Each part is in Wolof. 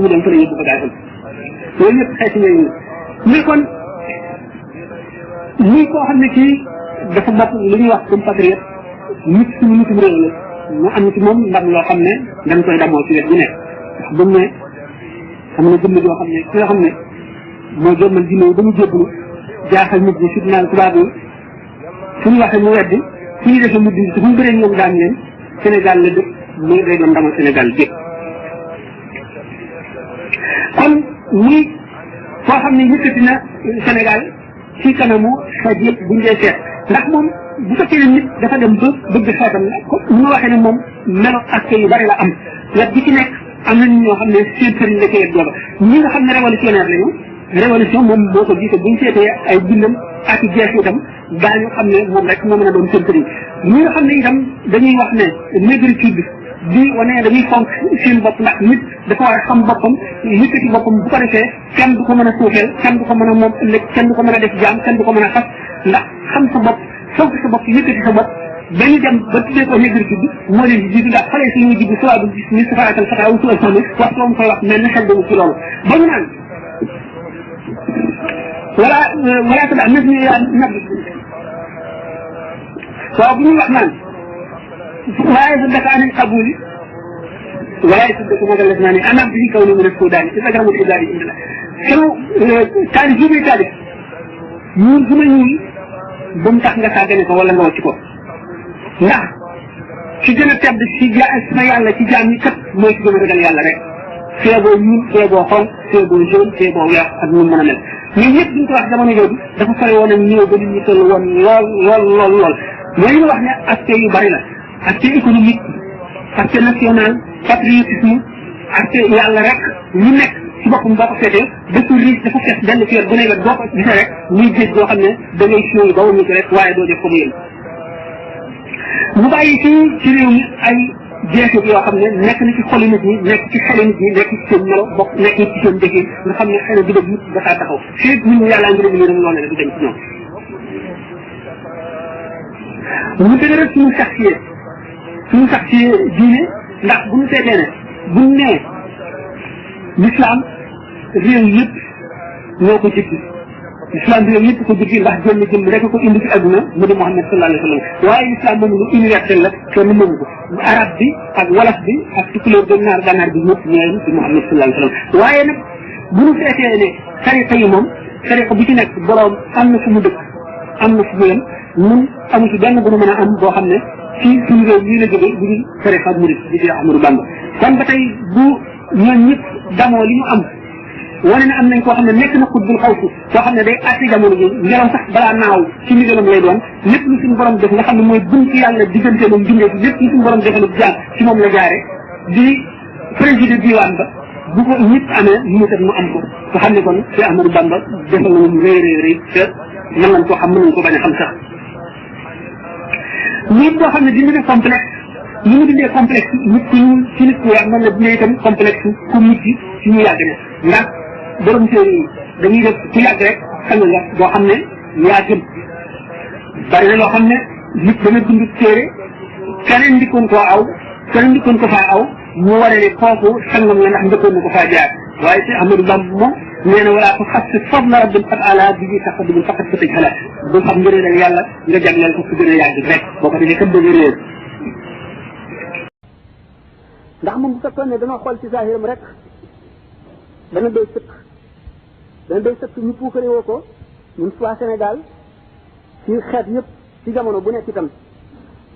fu mu dem fa la yóbbu bagaasam loolu yëpp xeeti yooyu mais kon lii koo xam ne kii dafa bokk lu ñuy wax comme patriote nit suñu nitum réew la mu am ci moom ndam loo xam ne dañ koy damoo ci wet bu nekk ndax bu ne xam na jëmm joo xam ne ki nga xam ne moo jommal jinne ba mu jébbalu jaaxal nit ñi surtout naan tubaab yi fu ñu waxee mu weddi fu ñu defee mu dindi fu ñu bëree ñoom daan leen Sénégal la dëkk muy day doon ndamal Sénégal gépp kon muy foo xam ne yëkkati na Sénégal ci kanamu xeet yëpp buñ dee seet ndax moom bu fekkee ne nit dafa dem ba bëgg xeetam la ko ñu waxee ne moom melo aspect yu bari la am wet bi ci nekk am na ñoo xam ne seen sëriñ la koy booba ñi nga xam ne révolutionnaire lañu révolution moom boo ko gisee buñ seetee ay bindam ak jeex itam daañu xam ne moom rek moo mën a doon seen sëriñ ñi nga xam ne itam dañuy wax ne négritude di wane dañuy fonk seen bopp ndax nit dafa war a xam boppam yëkkati boppam bu ko defee kenn du ko mën a suufeel kenn du ko mën a moom ëllëg kenn du ko mën a def jaam kenn du ko mën a xas ndax xam sa bopp fonk sa bopp yëkkati sa bopp dañu dem ba tuddee ko négritude moo leen di jiitu ndax xale yi suñuy jiitu soit du gis ni safaatal fataaw su asami wax moom koy wax mel ni xel damu ci loolu ba ñu naan wala tabax nag ñu yaa nab waaw bu ñuy wax naan waaye sa daka anil qabuli waaye sa daka magal naa ne anam bi kaw ni mu def koo daani ci sagramul ibaadi indi la sama taalif yi may taalif ñuul su ma ñuul ba mu tax nga sàggane ko wala nga wàcc ko ndax ci gën a tedd ci sa yàlla ci jaam yi kat mooy ci gën a ragal yàlla rek feeboo ñuul feeboo xonq feeboo jaune feeboo weex ak nu mën a mel ñun ñëpp duñ ko wax jamono jooju dafa sore woon ak ñëw ba nit ñi toll woon lool mooy li wax ne aspect yu bari la aspect économique aspect national patriotisme aspect yàlla rek lu nekk ci boppam boo ko seetee dëkk riche dafa fees benn fier bu ne wet boo ko gisee rek muy géej goo xam ne da ngay siy ba wuñu ko rek waaye doo def ko mu yëm mu bàyyi ci réew mi ay jeexit yoo xam ne nekk na ci xoli nit ñi nekk ci xeli nit ñi nekk ci seen melo bokk nekk ci seen dëkkin nga xam ne xëy na bi dëgg nit dafaa taxaw fii nit ñi yàllaa ngi leen yërëm loolu du dem ci ñoom mu dëgëral suñu sax ci diine ndax bu ñu seetee ne bu ñu nee l'islam réew yëpp ñoo ko jëggi l'islam réew yëpp ko jëggi ndax jëmm rek ko indi ci adduna mu di Muhammad sallallahu alayhi wa sallam waaye l'islam moom lu universel la kenn mënu ko arab bi ak wolof bi ak tukulóor ba naar gànnaar bi ñëpp ñooy ci Muhammad sallallahu alayhi wa sallam waaye nag bu ñu seetee ne tariqa yi moom tariqa bu ci nekk boroom am na fu mu dëkk am na fu mu yem ñun amu ci benn bu nu mën a am boo xam ne ci suñu réew lii la jógee bu di tariqa murid di Cheikh Ahmadou Bamba kon ba tey bu ñoom ñëpp damoo li ñu am wane ne am nañ koo xam ne nekk na xutbul xawsu koo xam ne day àtte jamono ji ngelaw sax balaa naaw ci ndigalam lay doon lépp lu suñu borom def nga xam ne mooy bunt yàlla diggante moom bindee fi lépp lu suñu borom defal jaar ci moom la jaare di président diwaan ba bu ko ñëpp amee ñu tam mu am ko nga xam ne kon Cheikh Ahmadou Bamba defal nañu rëy te mën nañ koo xam mën nañ ko bañ a xam sax nit boo xam ne dindi na complexe li mu dindee complexe nit ku ñuul ci nit ku weex mën na dindee itam complexe ku mujj ci ñu yàgg ne ndax borom séeréer yi dañuy def ku yàgg rek xam nga boo xam ne yaa gën bari na loo xam ne nit dana dund téere keneen ndikkoon koo aw keneen ndikkoon ko faa aw mu waree ne kooku sangam la ndax ndëkkoon na ko faa jaar waaye si Ahmadou Bamba moom nee na walaa ko xas si fadla rabbil qad ala bi ñuy tax dugul faqat ko tëj xalaat bu xam ngëneel ak yàlla nga jagleel ko su gën a yàgg rek boo ko defee kat dëgg réer ndax moom bu fekkoon ne dana xool ci zahiram rek dana doy sëkk ñu puukare woo ko ñun waa Sénégal ci xeet yëpp ci jamono bu nekk itam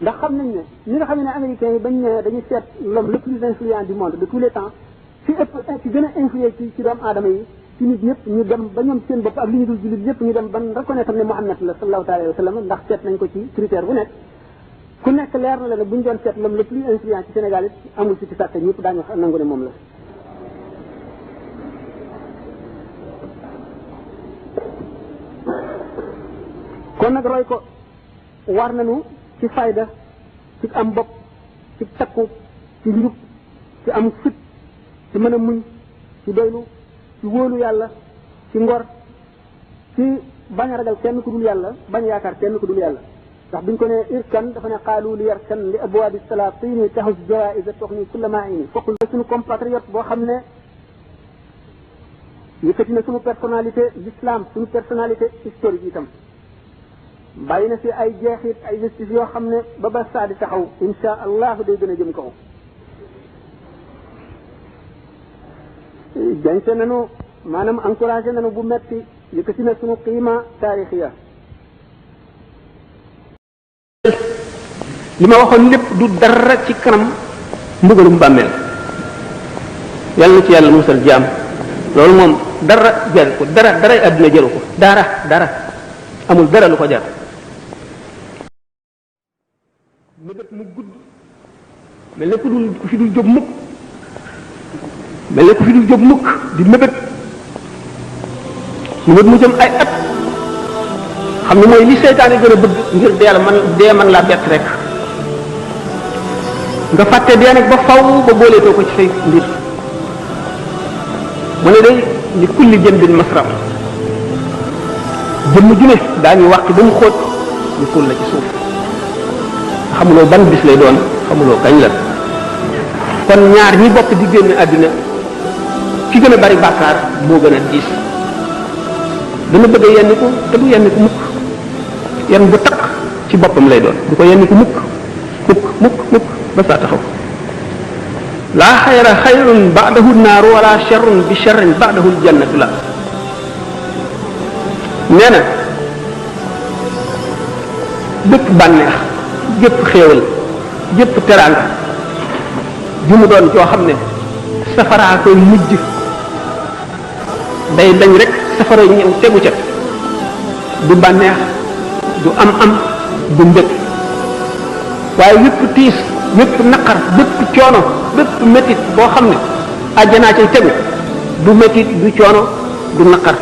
ndax xam nañ ne ñi nga xam ne américains yi bañ ne dañuy seet l'homme le plus influent du monde de tous les temps ci gën a influé ci doomu aadama yi ci nit ñëpp ñu dem ba ñoom seen bopp ak li ñu dul jullit yëpp ñu dem ban reconnaître ne Muhammad la sallallahu alayhi wa sallam ndax seet nañ ko ci critère bu nekk ku nekk leer na la ne bu ñu doon seet l'homme le plus influent ci Sénégal it amul ci sàkk ñëpp daañu nangu ne moom la kon nag roy ko war nañu ci fayda ci am bopp ci takku ci njub ci am fit ci mën a muñ ci doylu ci wóolu yàlla ci ngor ci bañ a ragal kenn ku dul yàlla bañ a yaakaar kenn ku dul yàlla ndax biñ ko ne irkan dafa ne xaalu li yarkan li abwaabi salaatini tahus jawaïsa tox ni kulla maa ini fokkul suñu compatriote boo xam ne yëkkati na suñu personnalité l'islam suñu personnalité historique itam bàyyi na fi ay jeexit ay vestige yoo xam ne ba saa di taxaw insha allah day gën a jëm kaw jance nanu maanaam encouragé nanu bu metti yëkkati na suñu qiima taarixiya li ma waxoon lépp du dara ci kanam mbugalum bàmmeel yàlla na ci yàlla musal jaam loolu moom dara jar ko dara àdduna jaru ko dara amul dara lu ko jar mébét mu gudd mel ne ku fi dul jóg mukk di mébét mu jëm ay at xam ne mooy li seytaane gën a bëgg ngir dee man laa bett rek nga fàtte dee nag ba faw ba booleetoo ko ci say mbir mu ne day li kulli jëmbin masram jëmm ju ne daañu wàq ba mu xóot ñu suul la ci suuf xamuloo ban bis lay doon xamuloo kañ la kon ñaar ñi bokk di génn àddina ki gën a bari bàkkaar moo gën a diis dana bëgg a yenni ko te du yenni ko mukk yenn bu takk ci boppam lay doon du ko yenni ko mukk ba saa taxaw laa xayra xayrun ba'dahu naaru wala sharrun bi sharrin ba'dahu jannatu la nee na bépp bànneex gépp xéewal gépp teraanga ju mu doon joo xam ne safaraa koy mujj day dañ rek safara ñëw tegu ca du bànneex du am du mbëgg waaye yépp tiis yépp naqar bépp coono bépp métit boo xam ne àjjanaa cay tegu du métit du coono du naqar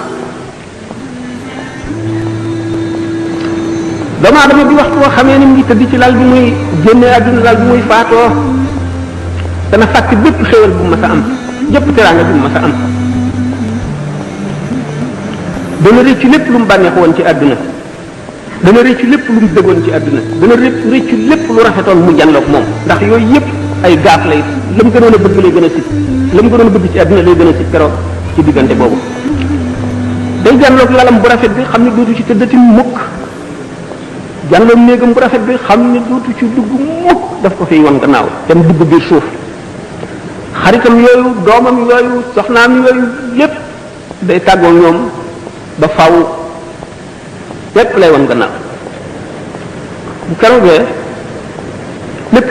doomu aadama bi waxtu boo xamee ni mu ngi tëdd ci lal bi muy génne àdduna lal bi muy faatoo dana fàtte bépp xéwal bu mas a am jëpp teraanga bu mas a am dana rëccu lépp lu mu bànneexu woon ci àdduna dana rëccu lépp lu mu dëggoon ci àdduna dana rëccu lépp lu rafetoon mu janloog moom ndax yooyu yëpp ay gaaf lay la mu gënoon a bëgg lay gën a sit la mu gënoon a bëgg ci àdduna lay gën a sit keroog ci diggante boobu day janloog lalam bu rafet bi xam ne dootu ci tëddati mukk janloog néegam bu rafet bi xam ne dootu ci dugg mukk daf ko fiy wan gannaaw dem dugg biir suuf xaritam yooyu doomam yooyu soxnaam yooyu yépp day tàggoo ñoom ba faw lépp lay wan gannaaw bu keroogee lépp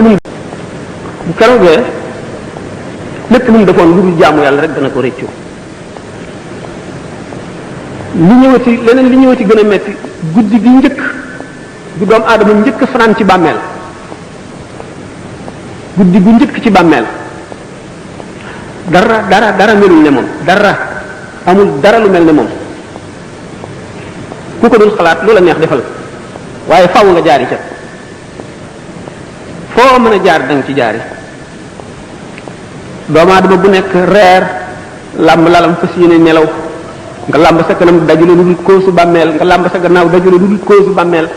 lu mu defoon lu dul jaamu yàlla rek dana ko réccu li ñëwati gën a metti guddi gi njëkk gu doomu aadama njëkk fanaan ci bàmmeel guddi gu njëkk ci bàmmeel dara melul ne moom amul dara lu mel ne moom ku ko dul xalaat lu la neex defal waaye faaw nga jaari ca foo mën a jaar danga ci jaari doomu aadama bu nekk reer làmb lalam fas yéene nelaw nga làmb sa kanam dajule lu dul koosu bàmmeel nga làmb sa gannaaw dajule lu dul koosu bàmmeel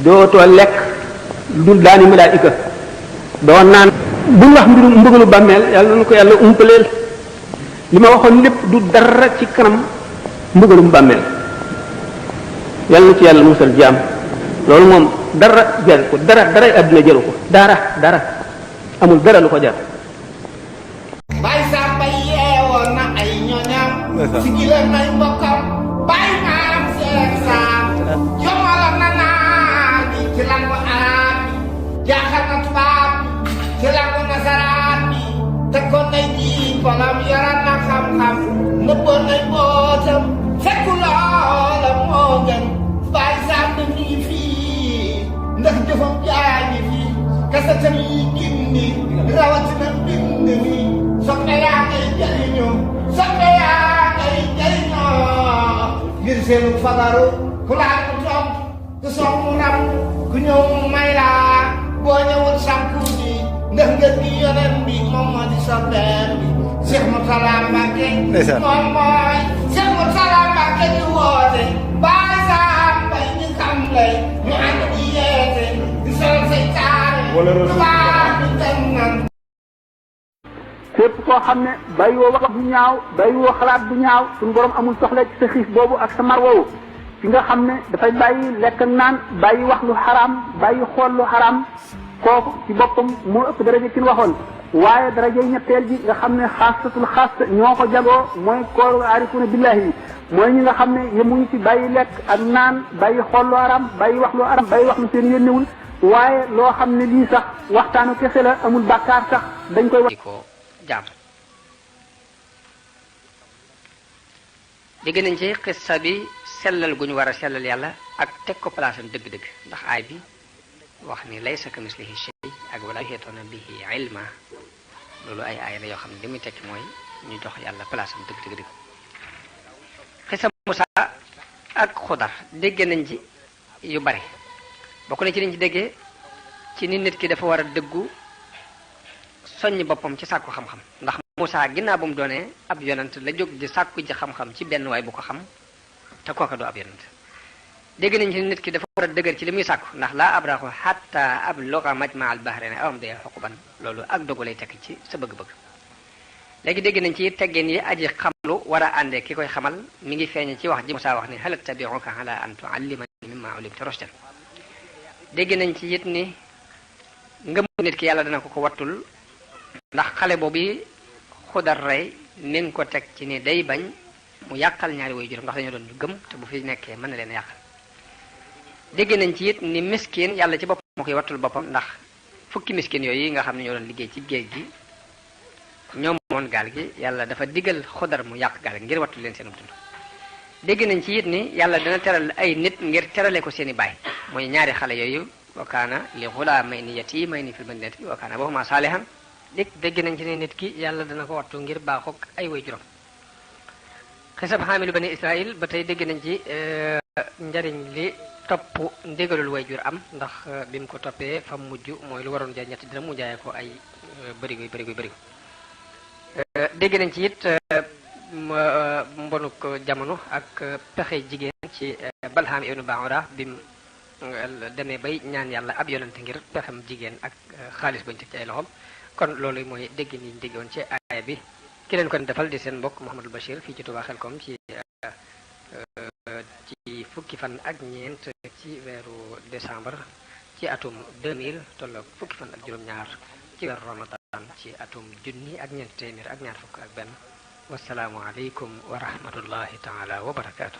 dootoo lekk lu dul daani malaayika doo naan buñ wax mbirum mbugalu bàmmeel yàlla na ko yàlla umpaleel li ma waxoon lépp du dara ci kanam mbugalum bàmmeel yàlla na ci yàlla musal jaam loolu moom dara jar ko dara àdduna jaru ko dara amul dara lu ko jar bay samba yeewoon na ay ñoñam si gileen nay mbokkam bay maam seex saam jomala na naa bi ci langu arab bi jaaxal na tubaab bi ci langu nasaraan bi te kon nay ji polam yaran na xam-xam nëbboon nay mbootam fekku loola moo gën bay samba mi ngi fii ndax jëfam jaa ngi fii kasatam yi gindi rawatina bind mi soppe yaa ngay jariñoo ngir seenu fagaru ku laal mu toog ku soog mu rab ku ñëw mu may laa boo ñëwul sànku ji ndax nga di yonen bi moom moo di soppeem bi Cheikh Mourtada Mbacké moom mooy Cheikh Mourtada Mbacké di woote baay saa mbay ñu xam lay ñu ànd di yeete di sol say taare baa ñu dem nan képp koo xam ne bàyyiwoo wax bu ñaaw bàyyiwoo xalaat bu ñaaw suñu borom amul soxla ci sa xiif boobu ak sa mar woowu ki nga xam ne dafay bàyyi lekk ak naan bàyyi wax lu xaraam bàyyi xool lu xaraam kooku ci boppam moo ëpp daraja ki ñu waxoon waaye daraja ñetteel ji nga xam ne xaasatul xaas ñoo ko jagoo mooy kooru aarifuna billahi yi mooy ñi nga xam ne yemuñu ci bàyyi lekk ak naan bàyyi xool lu xaraam bàyyi wax lu xaraam bàyyi wax lu seen yónnewul waaye loo xam ne lii sax waxtaanu kese la amul bàkkaar sax dañ koy wax ko jaam dégg nañ ci xissa bi sellal gu ñu war a sellal yàlla ak teg ko place am dëgg-dëgg ndax aay bi wax ni laysa kamislihi shay ak wala yuhituuna bihi ilma loolu ay aay la yoo xam ne li muy tekki mooy ñu jox yàlla place am dëgg-dëgg xissa Musa ak Xudar dégg nañ ci yu bari bokk na ci liñ ci déggee ci ni nit ki dafa war a dëggu soññ boppam ci sàkku xam-xam ndax Musa ginnaaw bu mu doonee ab yonent la jóg di sàkku ji xam-xam ci benn waay bu ko xam te kooka du ab yonent dégg nañ ci nit ki dafa war a dëgër ci li muy sàkku ndax laa abraxu xatta abluga majma al bahrayni aw amdiya xuquban loolu ak dogu lay tekk ci sa bëgg-bëgg léegi dégg nañ ci teggeen yi aji xamlu war a àndee ki koy xamal mi ngi feeñ ci wax ji Musa wax ni hal attabi'uka ala an tu'allimani mimma ullimta rushdan dégg nañ ci it ni ngëm nit ki yàlla dana ko wattul ndax xale boobu Xudar rey mi ngi ko teg ci ni day bañ mu yàqal ñaari way juróom ndax dañoo doon ñu gëm te bu fi nekkee mën na leen yàqal dégg nañ ci it ni miskin yàlla ci boppam moo koy wattul boppam ndax fukki miskin yooyu nga xam ne ñoo doon liggéey ci géej gi ñoom moon gaal gi yàlla dafa digal Xudar mu yàq gaal gi ngir wattul leen seen dund dégg nañ ci it ni yàlla dana teral ay nit ngir terale ko seen i baay mooy ñaari xale yooyu wa kaana li ghulaamayni yatiimayni fil madinati wa kaana abuhumaa saalihan dégg nañ ci ne nit ki yàlla dana ko wattu ngir baaxoog ay way juróom xisab xaamilu bani Israil ba tey dégg nañ ci njariñ li topp ndigalul way jur am ndax bi mu ko toppee fam mujj mooy lu waroon jaay ñetti dina mu jaayee ko ay bërigo dégg nañ ci it mbonuk jamono ak pexe jigéen ci Balham ibnu Baura bi mu demee bay ñaan yàlla ab yonante ngir pexem jigéen ak xaalis bañ teg ci ay loxoom kon loolu mooy dégg ni ñu déggoon ci aaya bi ki leen kon defal di seen mbokk Mouhamadul Bachir fii ci Touba Xelkom ci fukki fan ak ñeent ci weeru décembre ci atum 2000 tolloog fukki fan ak juróom-ñaar ci weeru Ramadan ci atum junni ak ñeent téeméer ak ñaar fukk ak benn wasalaamu aleykum wa rahmatullahi taala wa barakaatu.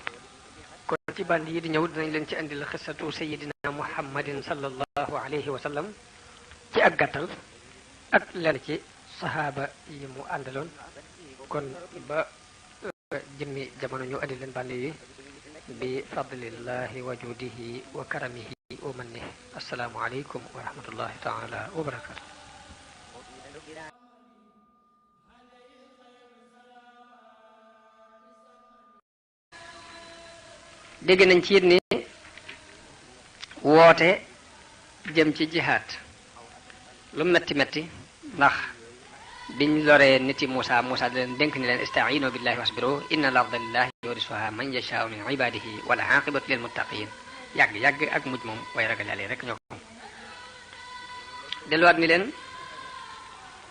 kon ci band yi di ñëw dinañ leen ci andil xisatu sayidina muhammadin sallallahu alayhi wa sallam ci ak gàttal ak leen ci saxaaba yi mu àndaloon kon ba jëmmi jamono ñu andi leen bànn yi bi fadlillahi wa judihi wa karamihi wa mannihi assalaamu aleykum wa rahmatullahi taala wa barakatu dégg nañ ci it ni woote jëm ci jihaad lu metti metti ndax biñ loree niti Musa da leen dénk ni leen ista'iinu billahi wasbiru inna al-arda lillahi yurisuha man yashaa'u min ibadihi wal aqibatu lil muttaqin yàgg ak mujj moom way ragal yàlla rek ñoo ko moom delluwaat ni leen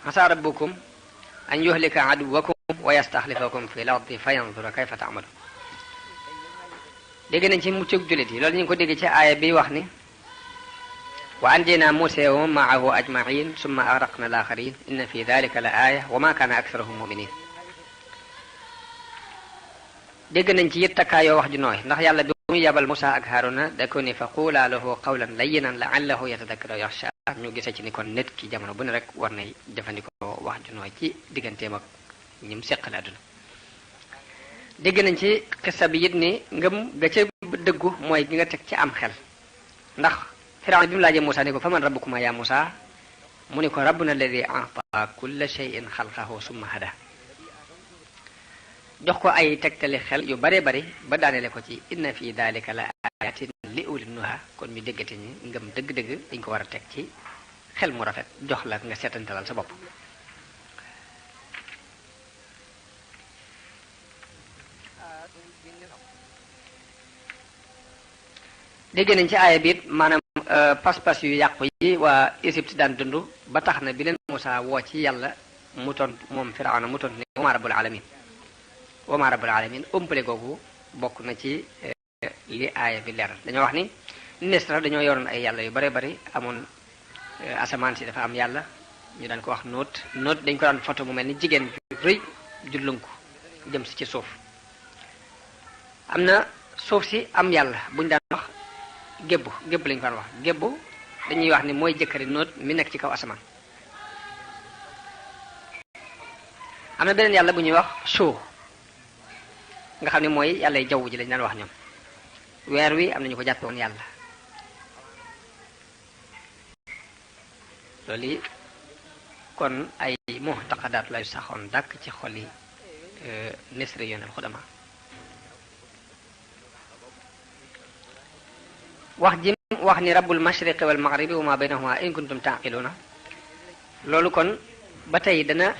asa rabbukum an yuhlika aduwakum wa yastaxlifakum fi l-ardi fa yanzura kayfa ta'malu dégg nañ ci muccug jullit yi loolu ñu ngi ko dégg ci aaya bi wax ni wa anjaynaa Muusaa wa man ma'ahu ajma'iin summa aghraqnaa al-aaxariin inna fi dhaalika la aaya wa maa kaana aktharuhum mu'miniin dégg nañ ci it takkaayoo wax ju nooy ndax yàlla bi muy yabal Muusaa ak Haaruna da ko ni fa quulaa lahu qawlan layyinan la'allahu yatadakkaru aw yaxshaa ñu gisee ci ni kon nit ki jamono bu ne rek war nay jëfandikoo wax ju nooy ci digganteem ak ñim seqal àdduna dégg nañ ci xissa bi it ni ngëm ga ca dëggu mooy gi nga teg ci am xel ndax Firawna bi mu laajee Musa ni ko faman rabbukuma yaa Musa mu ni ko rabbuna alladi a'taa kulla shay'in xalqahu summa hada jox ko ay tegtali xel yu bare bari ba daanele ko ci inna fi dalika la ayatin li ulil nuha kon ñu déggate ñi ngëm dëgg-dëgg dañ ko war a teg ci xel mu rafet jox la nga seetantalal sa bopp dégg nañ ci aaya biit maanaam pas-pas yu yàqu yi waa Égypte daan dund ba tax na bi leen Musaa woo ci yàlla mu tontu moom Firawna mu tontu ne wama rabbul alamin wama rabbul alamin ëmpale googu bokk na ci li aaya bi leeral. dañoo wax ni Nisra dañoo yoroon ay yàlla yu bare bari amoon asamaan si dafa am yàlla ñu daan ko wax nóot dañ ko daan photo mu mel ni jigéen ju rëy ju lënku jëm si ci suuf. am na suuf si am yàlla buñ daan wax gébbu lañ ko daan wax gébbu dañuy wax ni mooy jëkkëri nóot mi nekk ci kaw asamaan. am na beneen yàlla bu ñuy wax Shu nga xam ne mooy yàlla jaww ji lañ daan wax ñoom. weer wi am nañu ko jàppe woon yàlla. loolu yi kon ay mu'taqadaat lay saxoon dàkk ci xoli Nisri yoon al xudama. wax ni rabbul mashriqi wal maghribi wa ma baynahuma in kuntum taqiluna loolu kon ba tey dana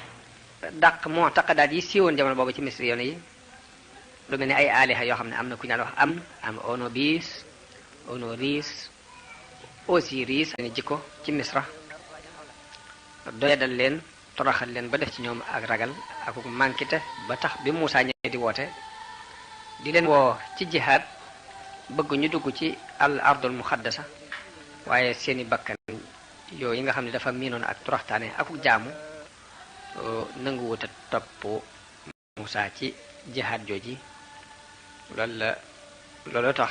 dàq mu'taqadaat yi siiwoon jamono boobu ci Misri yoon yi lu mel ni ay aliha yoo xam ne am na ku ñu daan wax am Onobis Onoris Osiris ni jikko ci Misra doyadal leen toroxal leen ba def ci ñoom ak ragal ak mànkite ba tax bi Muusaa ñëwee di woote di leen woo ci jihaad bëgg ñu dugg ci al ardul muxaddasa waaye seeni bakkan yooyu nga xam ne dafa miinoon ak toroxtaane ak jaamu nangu wuta topp Muusaa ci jihaad jooji loolu tax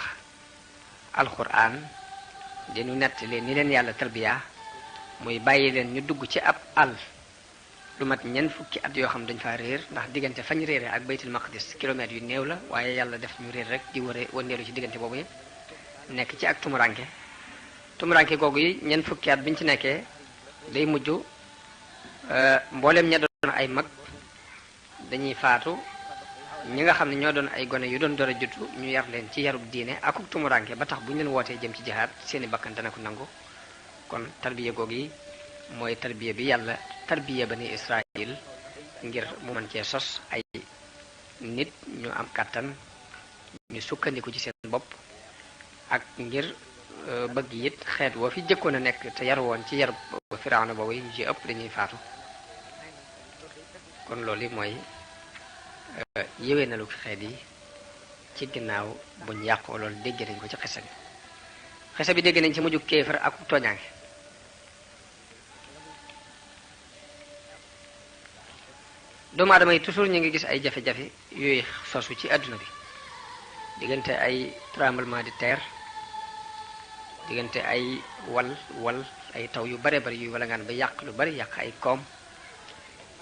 alquran dinu nettali ni leen yàlla tarbiya muy bàyyi leen ñu dugg ci ab àll lu mat ñeent fukki at yoo xam dañ faa réer ndax diggante fañ réere ak baytul maqdis kilomètres yu néew la waaye yàlla def ñu réer rek di wëndeelu ci diggante boobu yi nekk ci ak tumuranke googu yi ñeent fukki at biñ ci nekkee day mujj mboolem ña doon ay mag dañuy faatu ñi nga xam ne ñoo doon ay gone yu doon door a juddu ñu yar leen ci yarub diine akuk tumuranke ba tax bu ñu leen wootee jëm ci jihaad seeni bakkan dana ko nangu. kon tarbiya googu yi mooy tarbiya bi yàlla tarbiya bani Israil ngir mu mën cee sos ay nit ñu am kàttan ñu sukkandiku ci seen bopp ak ngir bëgg it xeet woo fi jëkkoon a nekk te yar woon ci yarub Firawna boobu yi ñu ci ëpp dañuy faatu. kon loolu mooy yéwee na lu xeet yi ci ginnaaw buñ yàqoo loolu dégg nañ ko ci xisa bi dégg nañ ci mujj kéefar ak tooñaange. doomu aadama yi toujours ñu ngi gis ay jafe-jafe yooyu sosu ci àdduna bi diggante ay tremblement de terre diggante ay wal ay taw yu bare bari yuy wala ngaan ba yàq lu bari yàq ay koom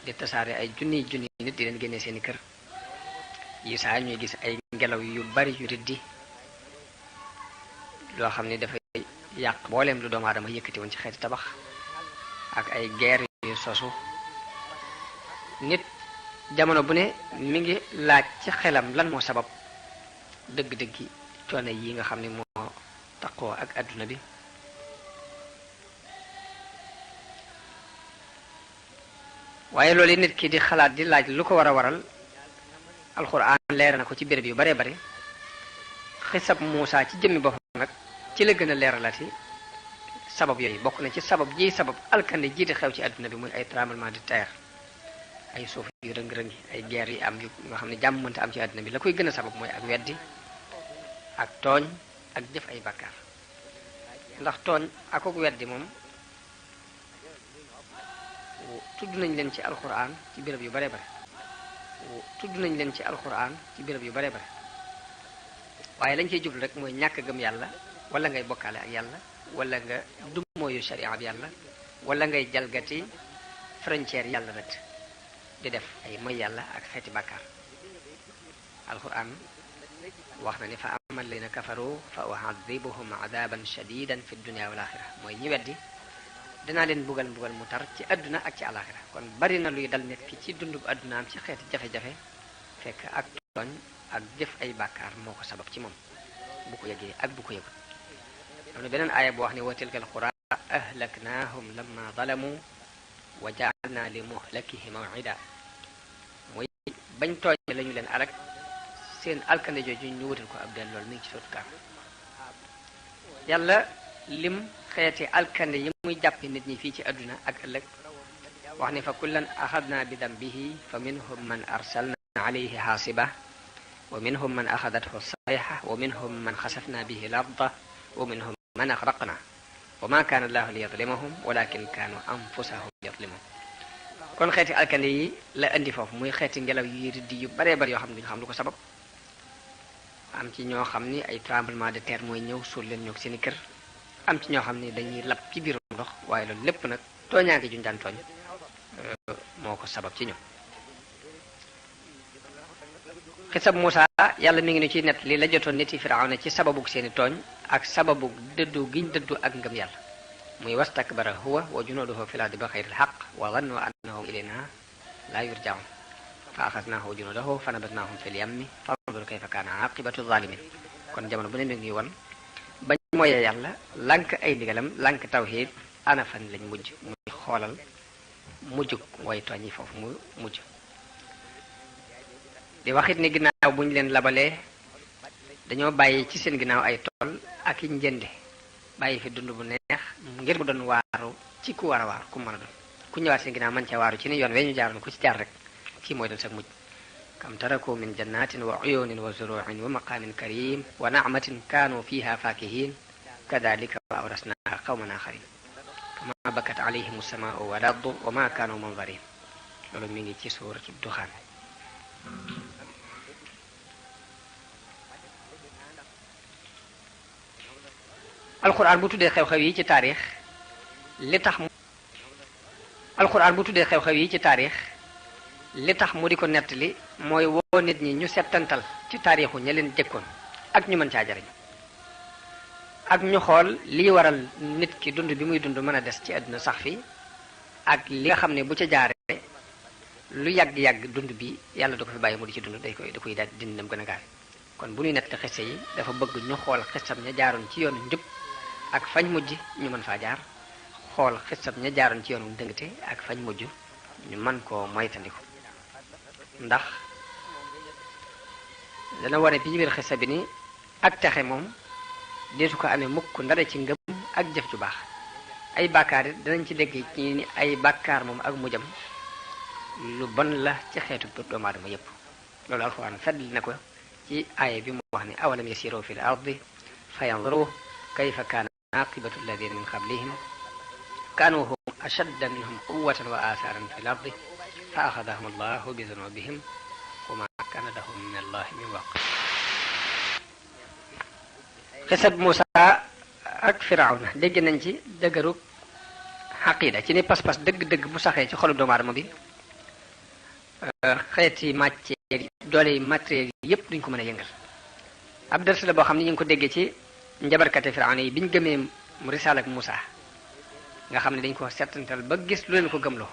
di tasaare ay junni nit di leen génnee seeni kër yi saa ñuy gis ay ngelaw yu bari yu riddi loo xam ne dafay yàq booleem lu doomu aadama yëkkati woon ci xeeti tabax ak ay guerre yu sosu nit jamono bu ne mi ngi laaj ci xelam lan moo sabab dëgg-dëggi coono yi nga xam ne moo taqoo ak adduna bi. waaye loolu nit ki di xalaat di laaj lu ko war a waral alxuraan leer na ko ci béréb yu bare bare xisab Muusaa ci jëmmi boppam nag ci la gën a leeralati sabab yooyu bokk na ci sabab alkande ji di xew ci adduna bi muy ay tremblement de terre ay suuf yu rëng-rëngi ay guerre yi am yu nga xam ne jàmm mënta am ci adduna bi la koy gën a sabab mooy ak weddi ak tooñ ak jëf ay bàkkaar ndax tooñ ak weddi moom tudd nañ leen ci alxuraan ci béréb yu bare bare waaye lañ ciy jublu rek mooy ñàkk gëm yàlla wala ngay bokkaale ak yàlla wala nga dummóoyu sharia bi yàlla wala ngay jalgati frontière yàlla rek di def ay mooy yàlla ak xeeti bàkkaar. alxuraan wax na ni fa amal ladina kafaru fa u'adhibuhum adaban shadidan fi dunya wal axira mooy ñi weddi dinaa leen mbugal mu tar ci adduna ak ci alaxira. kon bari na luy dal nit ki ci dundu addunaam ci xeeti jafe-jafe fekk ak tooñ ak jëf ay bàkkaar moo ko sabab ci moom bu ko yëgee ak bu ko yëgut. am na beneen aaya bu wax ne wa tilkal qura ahlaknahum lamma zalamu wa ja'alna li muhlakihim maw'ida mooy bañ tooñ lañu leen alak seen alkande jooju ñu wutal ko ab del lool mi ngi ci sotu Kaaf. yàlla lim xeeti alkande yi muy jàppe nit ñi fii ci àdduna ak ëllëg wax ni fa kullan axadna bi dambihi fa minhum man arsalna alayhi xaasiba wa minhum man axadathu sayxa wa minhum man xasafna bihi larda wa minhum man axraqna wa ma kaana allahu li yadlimahum walakin kaanu anfusahum yadlimun kon xeeti alkande yi la indi foofu muy xeeti ngelaw yi riddi yu baree bari yoo xam ne duñu xam lu ko sabab am ci ñoo xam ni ay tremblement de terre mooy ñëw suul leen ñoo seeni kër am ci ñoo xam ni dañuy lab ci biirum ndox waaye loolu lépp nag tooñaange juñ daan tooñ moo ko sabab ci ñoom xisab Muusa yàlla mi ngi ni ci net li la jotoon nit yi Firawna ci sababug seeni tooñ ak sababug dëddu giñ dëddu ak ngëm yàlla muy wastakbara huwa wa junuduhu fil ardi bi xayril haqq wa zannu annahum ilayna la yurja'un fa axadnahu wa junudahu fa nabadnahum fil yammi fanzur kayfa kaana aqibatu zalimin kon jamono bu ne mi ngi won bañ mooyee yàlla lànk ay ndigalam lànk tawhid ana fan lañ mujj muy xoolal mujjug way tooñ yi foofu mu mujj di waxit ni ginnaaw bu ñu leen labalee dañoo bàyyi ci seen ginnaaw ay tool ak i njënde bàyyi fi dund bu neex ngir mu doon waaru ci ku war a waar ku mën a doon ku ñëwaat seen ginnaaw man ca waaru ci ni yoon wee ñu jaaroon ku ci jaar rek kii mooy doon sag mujj kam taraku min jannatin wa uyunin wa zuru'in wa maqamin karim wa na'matin kaanu fiha fakihin kadhalika wa awrasnaha qawman akharin kama bakat alayhim as-samaa'u wal ardu wa ma kaanu munzarin loolu mi ngi ci suuratu duxaan alquran bu tuddee xew-xew yi ci taarix li tax alquran bu tuddee xew-xew yi ci taarix li tax mu di ko nettali mooy woo nit ñi ñu settantal ci taarixu ña leen jëkkoon ak ñu mën caa jariñ ak ñu xool lii waral nit ki dund bi muy dund mën a des ci àdduna sax fi ak li nga xam ne bu ca jaaree lu yàgg-yàgg dund bi yàlla da ko fi bàyyi mu di ci dund da koy daal dindam gën a gaal kon bu ñuy nettali xisse yi dafa bëgg ñu xool xissam ña jaaroon ci yoonu njub ak fañ mujj ñu mën faa jaar xool xissam ña jaaroon ci yoonu dëngte ak fañ mujj ñu mën koo moytandiku ndax dana wane bi biir xissa bi ni ak texe moom deetu ko amee mukk ndare ci ngëm ak jëf ju baax ay bàkkaar it danañ ci dégg ci ni ay bàkkaar moom ak mujjam lu bon la ci xeetu doomu aadama yépp loolu alxuraan feddli na ko ci aaya bi mu wax ni awalam yasiru fil ardi fa yanzuru kayfa kaana aqibatu alladina min qablihim kaanu hum ashadda minhum quwwatan wa athaaran fil ardi fa axadahum allahu bi zunubihim wa ma kaana lahum min allahi min waq xisab Muusa ak Firawna dégg nañ ci dëgëru xaqida ci ni pas-pas dëgg-dëgg bu saxee ci xolu doomu aadama bi xeeti matière doole matériel yépp duñ ko mën a yëngal ab dërs la boo xam ne ñu ngi ko déggee ci njabarkate Firawna yi biñ gëmee mu risaal ak Muusa nga xam ne dañ ko settantal ba gis lu leen ko gëmloo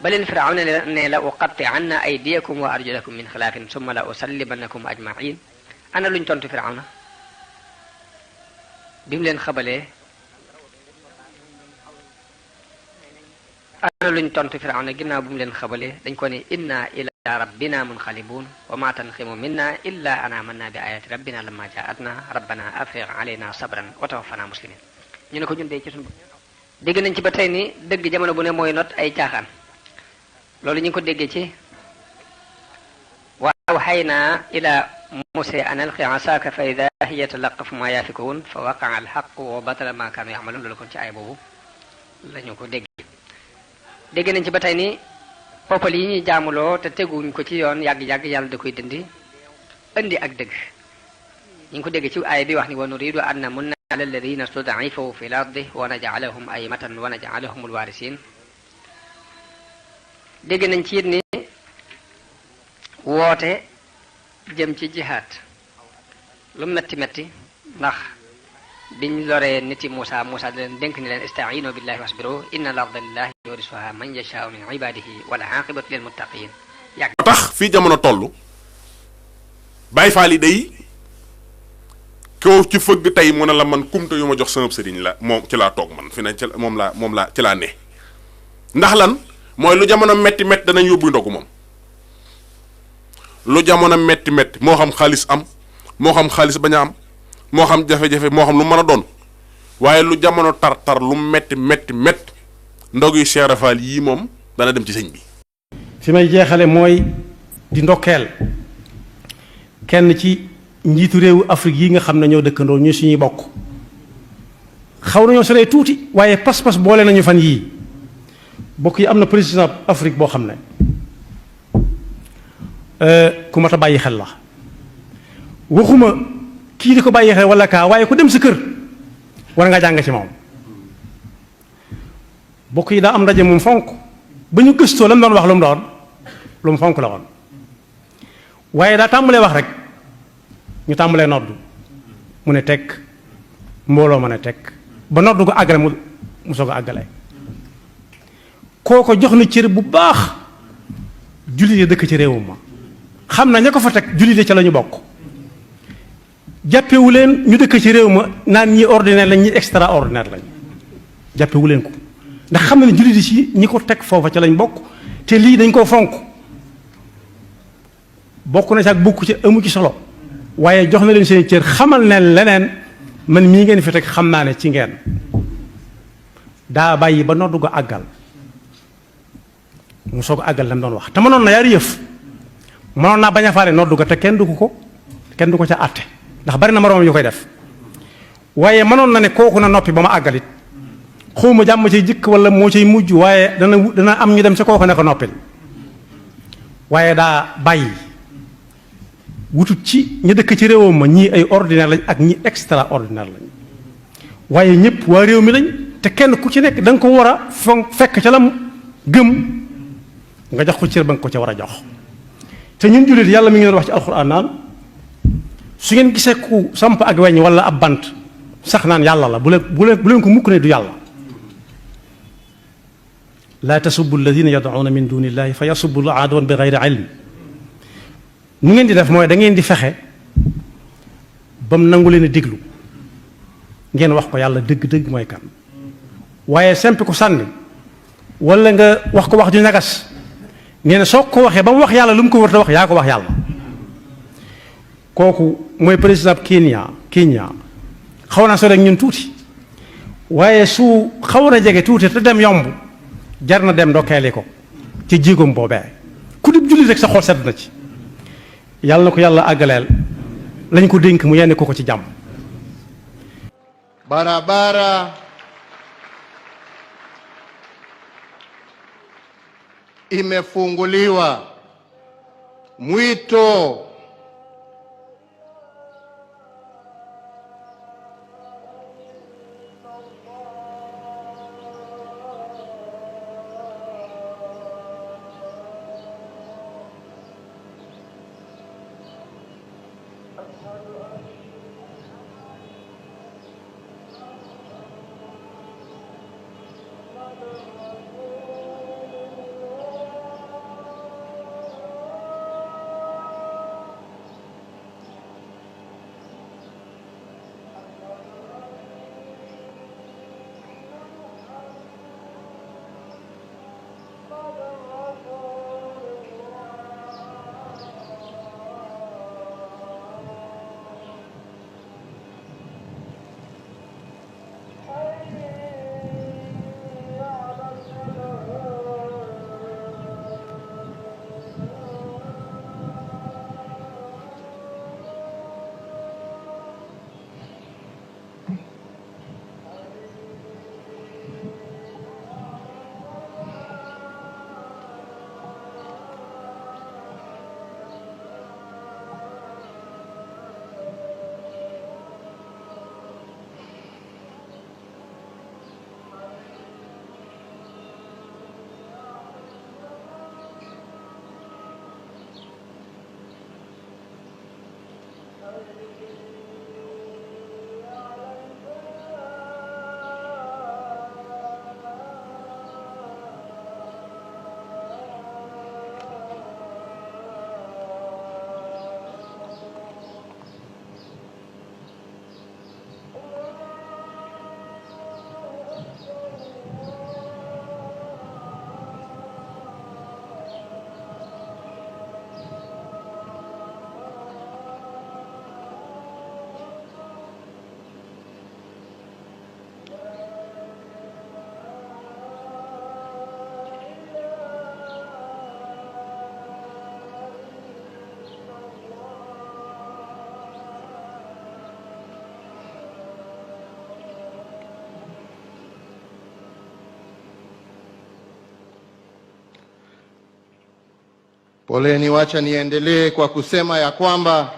ba leen Firawna ne la uqatti'anna aydiyakum wa arjulakum min xilaafin summa la usallibannakum ajma'in ana luñ tontu Firawna bi mu leen xabalee ana luñ tontu Firawna ginnaaw bu mu leen xabalee dañ ko ne inna ila rabbina munqalibun wa ma tanqimu minna illa an amanna bi ayati rabbina lamma ja'atna rabbana afrigh alayna sabran wa tawaffana muslimin ñu ne ko ñun de ci sunu dégg nañ ci ba tey ni dëgg jamono bu ne mooy not ay caaxaan loolu ñu ngi ko déggee ci wa awhayna ila Musa an alqi asaaka fa ida hiya talaqafu ma yafikun fa waqaa alxaqu wa batala ma kaanu yamaluun loolu kon ci ay boobu lañu ko dégg nañ ci ba tey ni poppal yi ñuy jaamuloo te teguñ ko ci yoon yàgg-yàgg yàlla da koy dindi indi ak dëgg ñu ngi ko dégg ci aaya bi wax ni wa nuridu an namunna ala alladina stud'ifu fi l ardi wa naj'alahum aymatan wa naj'alahum alwarisin dégg nañ ci it ni woote jëm ci jihaad lu metti metti ndax biñ loree niti Muusa da leen dénk ni leen ista'iinu billahi wasbiru inna al-arda lillahi yurisuha man yashaa'u min ibadihi wal aqibatu lil muttaqin yàgg moo tax fii jamono toll Baay Faal yi day koo ci fëgg tey mu ne la man kumte yu ma jox sama sëriñ la moom ci laa toog man fi ne ci moom laa ci laa ne ndax lan mooy lu jamono metti metti danañ yóbbu ndogu moom lu jamono metti metti moo xam xaalis am moo xam xaalis bañ a am moo xam jafe-jafe moo xam lu mën a doon waaye lu jamono tar lu metti metti metti ndog yu Cheikh Rafal yii moom dana dem ci sëñ bi. fi may jeexale mooy di ndokkeel kenn ci njiitu réewu Afrique yi nga xam ne ñoo dëkkandoo ñu suñuy bokk xaw nañoo soree tuuti waaye pas-pas boole nañu fan yii bokk yi am na président Afrique boo xam ne ku mat a bàyyi xel la waxuma kii di ko bàyyi xel wala kaa waaye ku dem sa kër war nga jàng ci moom bokk yi daa am ndaje moom fonk ba ñu gëstoo la mu doon wax lu mu doon lu mu fonk la woon waaye daa tàmbalee wax rek ñu tàmbalee noddu mu ne tekk mbooloo ma ne tekk ba noddu ko àggale mu soog a àggale kooko jox na cër bu baax jullit yi dëkk ci réewum ma xam na ña ko fa teg jullit yi ca la ñu bokk jàppewu leen ñu dëkk ci réew ma naan ñi ordinaire lañ ñi extraordinaire lañ jàppewu leen ko ndax xam na ne jullit yi ci ñi ko teg foofa ca lañ bokk te lii dañ koo fonk bokk na ci ak bokku ci amu ci solo waaye jox na leen seen cër xamal ne leneen man mii ngeen fi teg xam naa ne ci ngeen daa bàyyi ba noddu ko àggal mu soog a àggal la mu doon wax te mënoon na yaari yëf mënoon naa bañ a faale noddu ko te kenn du ko ca àtte ndax bari na moroom yu koy def waaye mënoon na ne kooku na noppi ba ma àggalit xawma jàmm cay jëkk wala moo cay mujj waaye dana am ñu dem sa kooku ne ko noppil waaye daa bàyyi wutut ci ñi dëkk ci réewam ma ñii ay ordinaire lañ ak ñi extraordinaire lañ waaye ñëpp waa réew mi lañ te kenn ku ci nekk da nga ko war a fekk ca lam gëm nga jox ko cër ba nga ko ca war a jox te ñun jullit yàlla mi ngi doon wax ci alxuraan naan su ngeen gisee ku samp ak weñ wala ab bant sax naan yàlla la bu leen ko mukk ne du yàlla laa tasubbu alladina yad'una min duni illahi fa yasubbu adwan bi gayri ilm nu ngeen di def mooy da ngeen di fexe ba mu nangu leen a déglu ngeen wax ko yàlla dëgg-dëgg mooy kan waaye sempi ko sànni wala nga wax ko wax ju ñagas nee na soo ko waxee ba mu wax yàlla lu mu ko war a wax yaa ko wax yàlla kooku mooy président Kenya xaw naa soo rek ñun tuuti waaye su xaw na jege tuuti te dem yomb jar na dem ndokkeeli ko ci jéegoom boobee ku dib jullit rek sa xol sedd na ci yàlla na ko yàlla àggaleel lañ ko dénk mu yenn ko ci jàmm. Barabara imefunguliwa. Mwito Poleni, wacha niendelee kwa kusema ya kwamba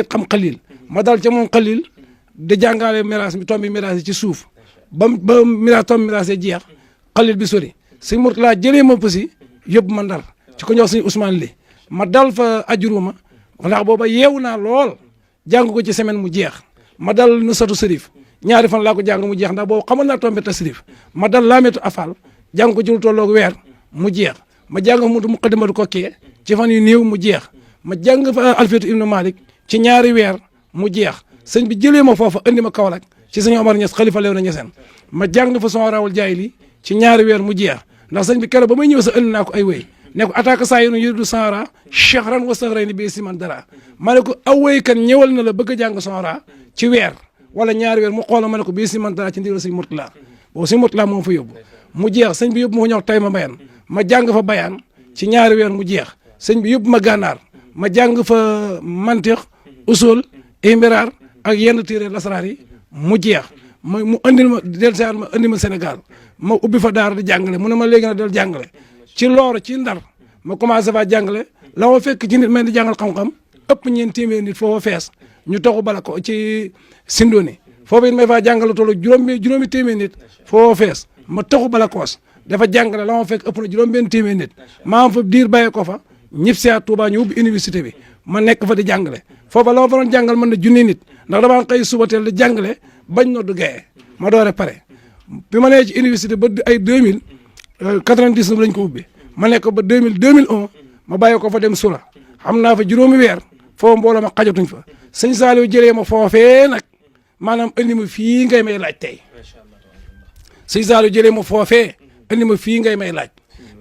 xam xalil ma dal ca moom xalil di jàngale miraas mi tombi miraas yi ci suuf ba miraas tombi miraas yi jeex xalil bi sori sëñ Murtala jëlee ma pësi yóbbu ma Ndar ci ko ñox sëñ Ousmane li ma dal fa ajuruma ndax booba yeewu naa lool jàng ko ci semaine mu jeex ma dal nu satu sërif ñaari fan laa ko jàng mu jeex ndax boobu xamal naa tombe tasrif ma dal laametu afal jàng ko ci lu tolloog weer mu jeex ma jàng mu muqaddimatu kokkee ci fan yu néew mu jeex ma jàng fa alfiyatu ibnu malik ci ñaari weer mu jeex sëñ bi jëlee ma foofa andi ma Kaolack ci sëñ Omar Niass xalifa lew na Niassène ma jàng fa son rawul jaay li ci ñaari weer mu jeex ndax sëñ bi keroog ba may ñëw sa andi naa ko ay wéy ne ko attaque saa yéen yuridu sanra chahran wa sahrayni bi siman dara ma ne ko aw wéy kan ñëwal na la bëgg a jàng sonra ci weer wala ñaari weer mu xoola ma ne ko bii siman dara ci ndigal sëñ Murtala boobu sëñ Murtala moom fa yóbbu mu jeex sëñ bi yóbbu ma ko ñëw tay ma bayaan ma jàng fa bayaan ci ñaari weer mu jeex sëñ bi yóbbu ma gànnaar ma jàng fa mantiq usul imiraar ak yenn téere lasaraar yi mu jeex mu andil ma del sean ma andi ma Sénégal ma ubbi fa daara di jàngale mu ne ma léegi nag del jàngale ci loor ci Ndar ma commencé fa jàngale la ma fekk ci nit mel di jàngal xam-xam ëpp ñeen téeméer nit foofa fees ñu taxu bala ko ci Sindoni foofu it may faa jàngale tollu juróomi téeméer nit foofa fees ma taxu bala koos dafa jàngale la ma fekk ëpp na juróom-benn téeméer nit maa am fa diir bàyyee ko fa ñib si à Touba ñu ubbi université bi ma nekk fa di jàngale foofa la ma fa doon jàngal mën na junni nit ndax damaa xëy suba teel di jàngale bañ noddu gaye ma doore pare bi ma nee ci université ba ay 2099 lañ ko ubbi ma nekk ba 2001 ma bàyyi ko fa dem Sura xam naa fa juróomi weer foofu mbooloo ma xajatuñ fa sëñ Saliou jëlee ma foofee nag maanaam andi ma fii ngay may laaj tey sëñ Saliou jëlee ma foofee andi ma fii ngay may laaj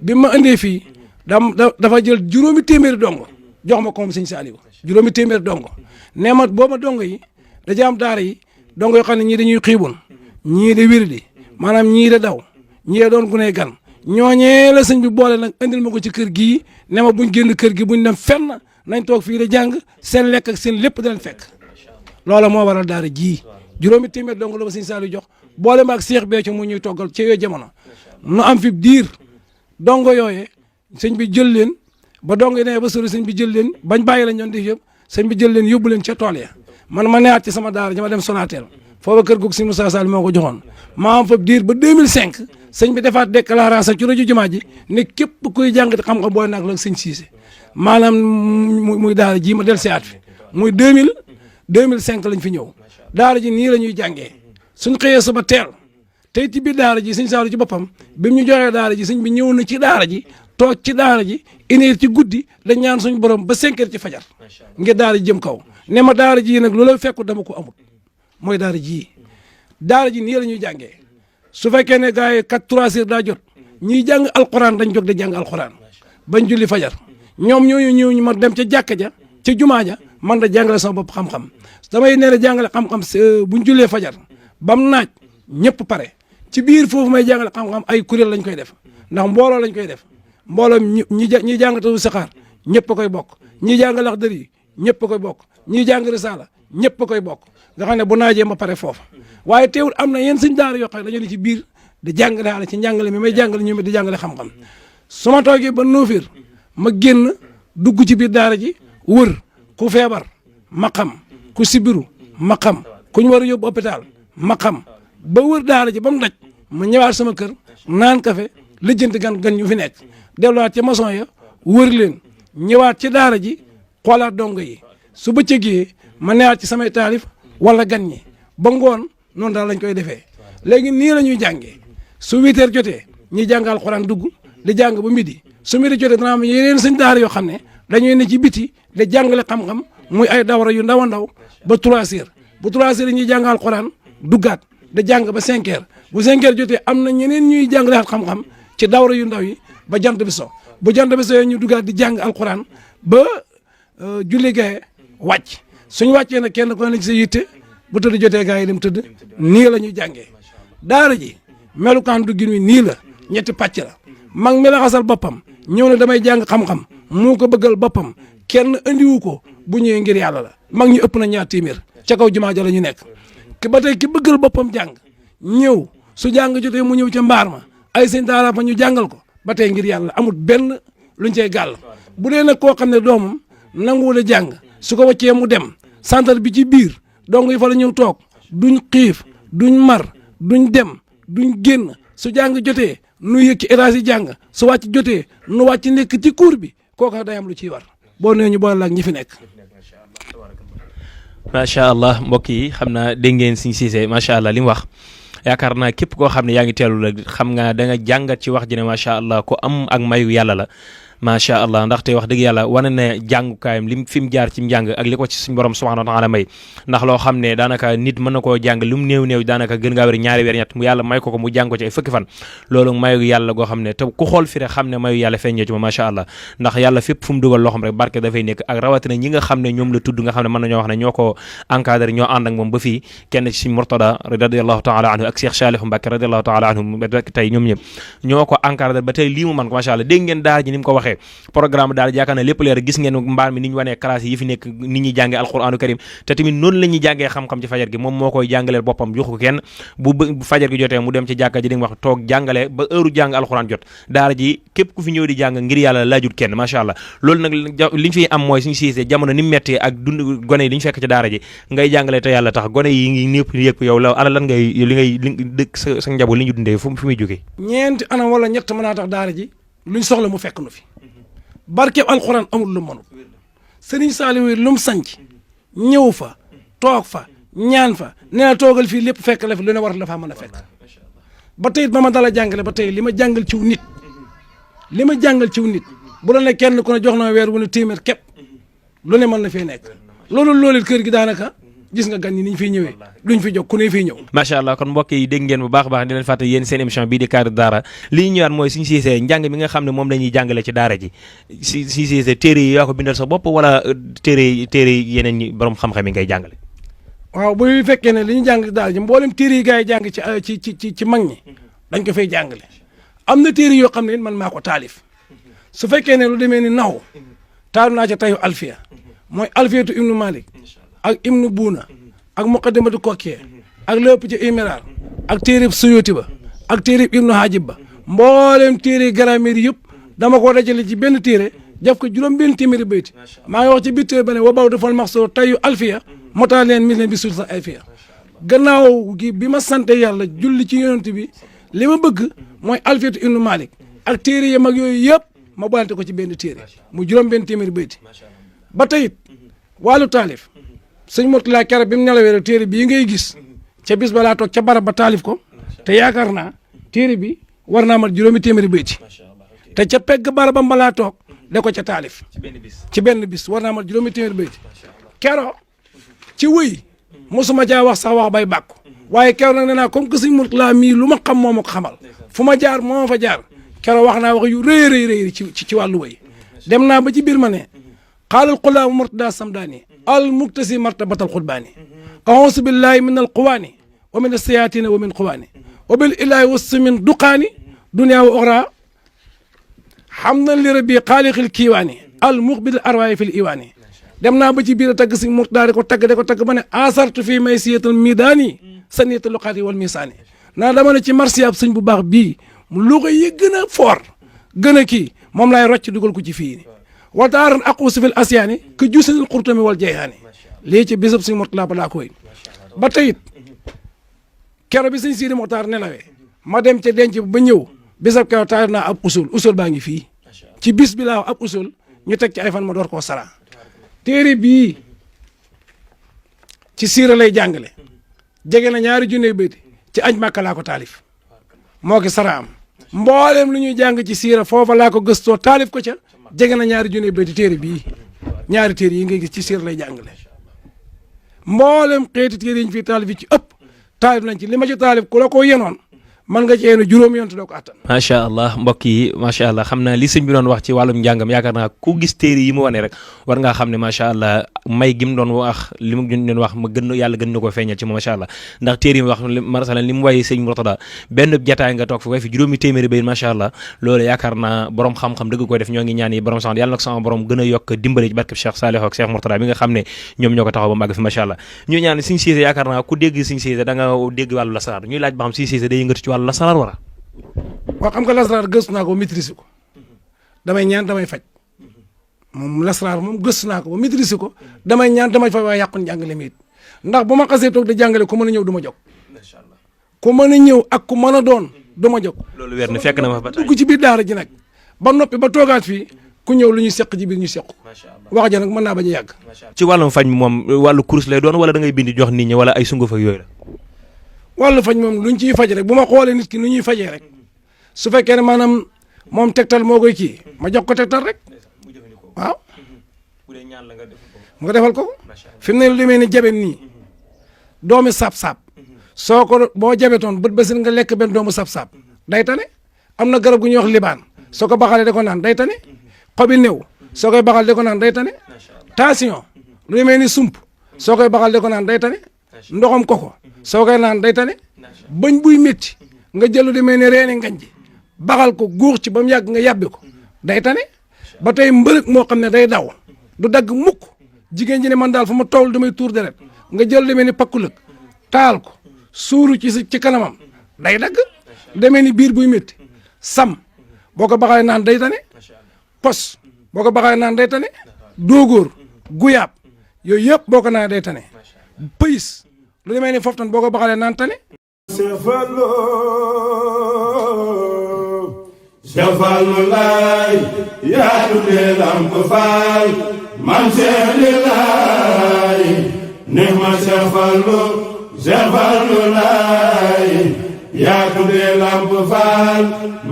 bi ma andee fii dafa jël juróomi téeméeri dongo jox ma ko moom sëñ Saliou juróomi téeméeri dongo nee ma booba dongo yi daja am daara yi dongo yoo xam ne ñii dañuy xiibun ñii de wirdi maanaam ñii de daw ñii de doon gune gan ñooñee la sëñ bi boole nag andil ma ko ci kër gii ne ma buñ génn kër gi buñ dem fenn nañ toog fii de jàng seen lekk ak seen lépp da leen fekk loola moo waral daara ji juróomi téeméer dong la ma sëñ Saliou jox boole ma ak Seex Béthio mu ñuy toggal ci yooyu jamono nu am fi diir dongo yooyee sëñ bi jël leen ba dongo yi nee ba sori sëñ bi jël leen bañ bàyyi lañ doon def yëpp sëñ bi jël leen yóbbu leen ca tool ya man ma neexaat ci sama daara ji ma dem Sonatel foofa kër googu sëñ Moussa Sall moo ko joxoon maa am fa diir ba 2005 sëñ bi defaat déclaration ci rajo jumaa ji ne képp kuy jàngati xam-xam booy nag la sëñ Cissé maanaam muy daara ji ma del siyaat fi muy 2005 lañ fi ñëw daara ji nii la ñuy jàngee suñ xëyee suba teel tey ci biir daara ji sëñ Saliou ci boppam bi mu ñu joxee daara ji sëñ bi ñëw na ci daara ji toog ci daara ji une heure ci guddi dañ ñaan suñu borom ba 5 heures ci fajar ngir daara ji jëm kaw ne ma daara ji nag loola fekku dama ko amul mooy daara ji nii la ñuy jàngee su fekkee ne gars yi 3 heures daa jot ñiy jàng alxuraan dañ jóg di jàng alxuraan bañ julli fajar ñoom ñooñu ñëw ñu ma dem ca jàkka ja ca jumaa ja man da jàngale sama bopp xam-xam damay nee na jàngale xam-xam buñ jullee fajar bam naaj ñëpp pare ci biir foofu may jàngale xam-xam ay kuréel lañ koy def ndax mbooloo lañ koy def mbooloo ñi jàng tawu saxaar ñëpp a koy bokk ñi jàng laxdari ñëpp a koy bokk ñi jàng risaala ñëpp a koy bokk nga xam ne bu naajee ma pare foofu waaye teewul am na yenn sëñ daara yoo xam ne dañoo ne ci biir di jàngale ci njàngale mi may jàngale ñu di jàngale xam-xam su ma toogee ba noofir ma génn dugg ci biir daara ji wër ku feebar ma xam ku sibiru ma xam ku ñu war a yóbbu hôpital ma xam ba wër daara ji ba mu daj ma ñëwaat sama kër naan kafe lijjanti gan ñu fi nekk delluwaat ci maçon ya wër leen ñëwaat ci daara ji xoolaat dongo yi su bëccëgee ma newaat ci samay taalif wala gan ñi ba ngoon noonu daal lañ koy defee léegi nii la ñuy jàngee su 8 heures jotee ñi jàngal alxuraan dugg di jàng ba midi su midi jotee dana am yeneen sëñ daara yoo xam ne dañuy ne ci biti di jàngale xam-xam muy ay dawra yu ndaw a ndaw ba 3 heures bu 3 heures ñuy jàngal alxuraan duggaat di jàng ba 5 heures bu 5 heures jotee am na ñeneen ñuy jàngale xam-xam ci dawra yu ndaw yi ba jant bi so bu jant bi so ñu duggaat di jàng alxuraan ba julli gaye wàcc suñu wàccee nag kenn ko ne ci sa yitte bu tëdd jotee gaa yi dem tëdd nii la ñuy jàngee daara ji melukaan duggin wi nii la ñetti pàcc la mag mi la xasal boppam ñëw na damay jàng xam-xam moo ko bëggal boppam kenn andiwu ko bu ñëwee ngir yàlla la mag ñu ëpp na 2 téeméer ca kaw jumaa ja la ñu nekk ki ba tey ki bëggal boppam jàng ñëw su jàng jotee mu ñëw ca mbaar ma ay sëñ daara fa ñu jàngal ko ba tey ngir yàlla amul benn luñ cey gàll bu dee nag koo xam ne doomam nanguwul a jàng su ko wàccee mu dem centre bi ci biir donc yi fa la ñëw toog duñ xiif duñ mar duñ dem duñ génn su jàng jotee nu yëg ci étage yi jàng su wàcc jotee nu wàcc nekk ci cour bi kooka day am lu ciy war boo nee ñu boole ak ñi fi nekk. macha allah mbokk yi xam naa dégg ngeen Serigne Cissé macha allah li mu wax yaakaar naa képp koo xam ne yaa ngi teelu la xam nga da nga jàngat ci wax ji ne macha allah ko am ak mayu yàlla la. macha allah ndaxte wax dëgg yàlla wane na jàngukaayam lim fi mu jaar ci njàng ak li ko ci suñu borom subhanahu wa taala may ndax loo xam ne daanaka nit mën na koo jàng lu mu néew daanaka gën ngaa wér ñaari weer ñett mu yàlla may ko mu jàng ko ci ay fukki fan loolu mayu yàlla goo xam ne te ku xool fi rek xam ne mayu yàlla feeñee ci ma macha allah ndax yàlla fépp fu mu dugal loo xam rek barke dafay nekk ak rawatina ñi nga xam ne ñoom la tudd nga xam ne mën nañoo wax ne ñoo ko encadré ñoo ànd ak moom ba fii kenn ci suñ Murtada radiallahu taala anhu ak Cheikh Salihu Mbacké radiallahu taala anhu tey ñoom ñëpp ñoo ko encadré ba tey lii mu man ko macha allah dégg ngeen daara ji ni mu ko waxee programme daal yaakaar na lépp leer gis ngeen mbaar mi ni ñu wanee classe yi fi nekk nit ñi jàngee alquranu karim te tamit noonu la ñuy jàngee xam-xam ci fajar gi moom moo koy jàngaleel boppam jox ko kenn bu fajar gi jotee mu dem ci jàkka ji di wax toog jàngale ba heure jàng alquran jot daara ji képp ku fi ñëw di jàng ngir yàlla laajut kenn macha allah loolu nag liñ fiy am mooy suñu Cissé jamono ni mu mettee ak dund gone yi li ñu fekk ci daara ji ngay jàngale te yàlla tax gone yi ngi ñëpp yëg yow la ana lan ngay li ngay dëkk sa njaboot li ñu dundee fu muy jógee ñeenti anam wala ñett mën naa tax daara ji luñ soxla mu fekk nu fi barkeeb alxuraan amul lu mënul Serigne Saliou lu mu sanc ñëw fa toog fa ñaan fa nee na toogal fii lépp fekk la fi lu ne war la faa mën a fekk ba tey ba ma dala jàngale ba tey li ma jàngal ciw nit bu la ne kenn ku ne jox na weer wu ne téeméer képp lu ne mën na fee nekk loolu kër gi daanaka gis nga gan ñi ni ñu fiy ñëwee duñ fi jóg ku ne fiy ñëw macha allah kon mbokk yi dégg ngeen bu baax a baax di leen fàtte yéen seen émission bii di cadre daara li ñu ñëwaat mooy Serigne Cissé njàng mi nga xam ne moom la ñuy jàngale ci daara ji Serigne Cissé téere yi yaa ko bindal sa bopp wala téere yeneen ñi borom xam-xam yi ngay jàngale waaw bu fekkee ne li ñu jàng daara ji mboolem téere yi gars yi jàng ci mag ñi dañ ko fay jàngale am na téere yoo xam ne man maa ko taalif su fekkee ne lu demee ni naw taalu naa ca tayu alfiya mooy alfiyatu ibnu malik ak ibnu buuna ak muqaddimatu kokkee ak lépp ci imirar ak téerib suyuti ba ak téerib ibnu hajib ba mboolem téere grammaire yëpp dama ko dajale ci benn téere jaf ko juróom benn téeméeri bayti maa ngi wax ci biir téere ba ne wa baw defal maxsoo tayu alfiya motaa leen mis leen bi sul sa alfiya gannaaw gi bi ma sante yàlla julli ci yonent bi li ma bëgg mooy alfiyatu ibnu malik ak téere yi mag yooyu yëpp ma boolante ko ci benn téere mu juróom benn téeméeri bayti ba teyit wàllu taalif sëñ Mourtala kere bi mu nelawee rek téere bii ngay gis ca bis ba laa toog ca barab ba taalif ko te yaakaar naa téere bi war naa mat juróomi téeméeri bayti te ca pegg barabam ba laa toog da ko ca taalif ci benn bis war naa mat juróomi téeméeri bayti kero ci wëy mosuma caa wax sax wax bay bàkku waaye kero nag nee naa comme que sëñ Mourtala mii lu ma xam moo ma ko xamal fu ma jaar moo ma fa jaar kero wax naa wax yu rëy ci wàllu wëy dem naa ba ci biir ma ne xaalal xulaamu Murtada Samdaani al muktasi martabatal xutbaani auusu billahi min al quwaani wa min asayaatina wa min quwaani wa bil ilaahi wasu min duqaani dunia wa oxra hamdan li rabbi xaaliqil kiiwaani al muxbil arwaayi fil iwaani dem naa ba ci biir a tagg si Murtada de ko tagg ba ne asartu fii may siyatal midaani saniyata luqaati wal misaani naa dama ne ci marsiyaab sëñ bu baax bii mu luga yi gën a fort gën a kii moom laay rocc dugal ko ci fii wa daaran aquusu fil asyaani ka juusanil xurtami wal jayhaani lii ci bisab sëñ Murtala ba laa koy ba teyit kero bi sëñ Sidi Moxtaar nelawee ma dem ca denc ba ñëw bisab kero taarif naa ab usul baa ngi fii ci bis bi laa ab usul ñu teg ci ay fan ma door koo sara téere bii ci siira lay jàngale jege na ñaari junne bayti ci aj Màkka laa ko taalif moo ki sara am mboolem lu ñuy jàng ci siira foofa laa ko gëstoo taalif ko ca jege na ñaari junne bayti téere bii ñaari téere yi ngay gis ci siira lay jàngale mboolem xeeti téere yi ñu fi taalif yi ci ëpp taalif nañ ci li ma ci taalif ku la ko yenoon man nga cee juróom yoon te doo ko attan. macha allah mbokk yi macha allah xam naa li sëñ bi doon wax ci wàllum njàngam yaakaar naa ku gis téere yi mu wane rek war ngaa xam ne macha allah may gi mu doon wax li mu doon wax ma gën yàlla gën na ko feeñal ci moom macha allah ndax téere yi mu wax masalan li mu waye sëñ Murtada benn jataay nga toog fi way fi juróomi téeméeri bay macha allah loolu yaakaar naa borom xam-xam dëgg koy def ñoo ngi ñaan yi borom sax yàlla na ko sama borom gën a yokk dimbale ci barkeb Cheikh Saliou ak Cheikh Murtada bi nga xam ne ñoom ñoo ko taxaw ba màgg fi macha allah ñu ñaan sëñ Cissé yaakaar naa ku dégg sëñ Cissé da nga dégg wàllu lasaraar ñuy laaj ba xam sëñ Cissé day yëngatu ci wàllu lasaraar wala waaw xam nga lasraar gëstu naa ko maîtriser ko damay ñaan damay faj moom lasraar moom gëstu naa ko ba maîtriser ko damay ñaan damay faj waaye yàqun jàngale mi it ndax bu ma xasee toog di jàngale ku mën a ñëw du ma jóg ku mën a ñëw ak ku mën a doon du ma jóg. loolu weer na fekk na ma ba tey dugg ci biir daara ji nag ba noppi ba toogaat fii ku ñëw lu ñuy seq ci biir ñu seq wax ja nag mën naa bañ a yàgg. ci wàllum faj moom wàllu course lay doon wala da ngay bind jox nit ñi wala ay sunguf ak yooyu la. wàllu faj moom luñ ciy faj rek bu ma xoolee nit ki nu ñuy fajee rek su fekkee ne maanaam moom tegtal moo koy kii ma jox ko tegtal rek waaw mu ko defal ko fi mu ne lu mel ni jabet nii doomi saab-saab soo ko boo jabetoon bët basin nga lekk benn doomu saab-saab day tane am na garab gu ñuy wax libaan soo ko baxalee da ko naan day tane xobi néew soo koy baxal da ko naan day tane tension lu mel ni sump soo koy baxal da ko naan day tane ndoxam koko soo koy naan day tane bañ buy métti nga jëlu di mel ni reeni ngañ ji baxal ko guux ci ba mu yàgg nga yàbbi ko day tane ba tey mbërëg moo xam ne day daw du dagg mukk jigéen ji ne man daal fu ma toll damay tuur deret nga jël demee ni pakkulëg taal ko suuru ci kanamam day dagg demee ni biir buy métti sam boo ko baxalee naan day tane pos boo ko baxalee naan day tane doogóor guyaab yooyu yëpp boo ko naan day tane pëyis lu demee ni foftan boo ko baxalee naan tane Fallu laay yaa tuddee Lamp Fall man Cheikh laay neex ma Cheikh Fallu laay yaa tuddee Lamp Fall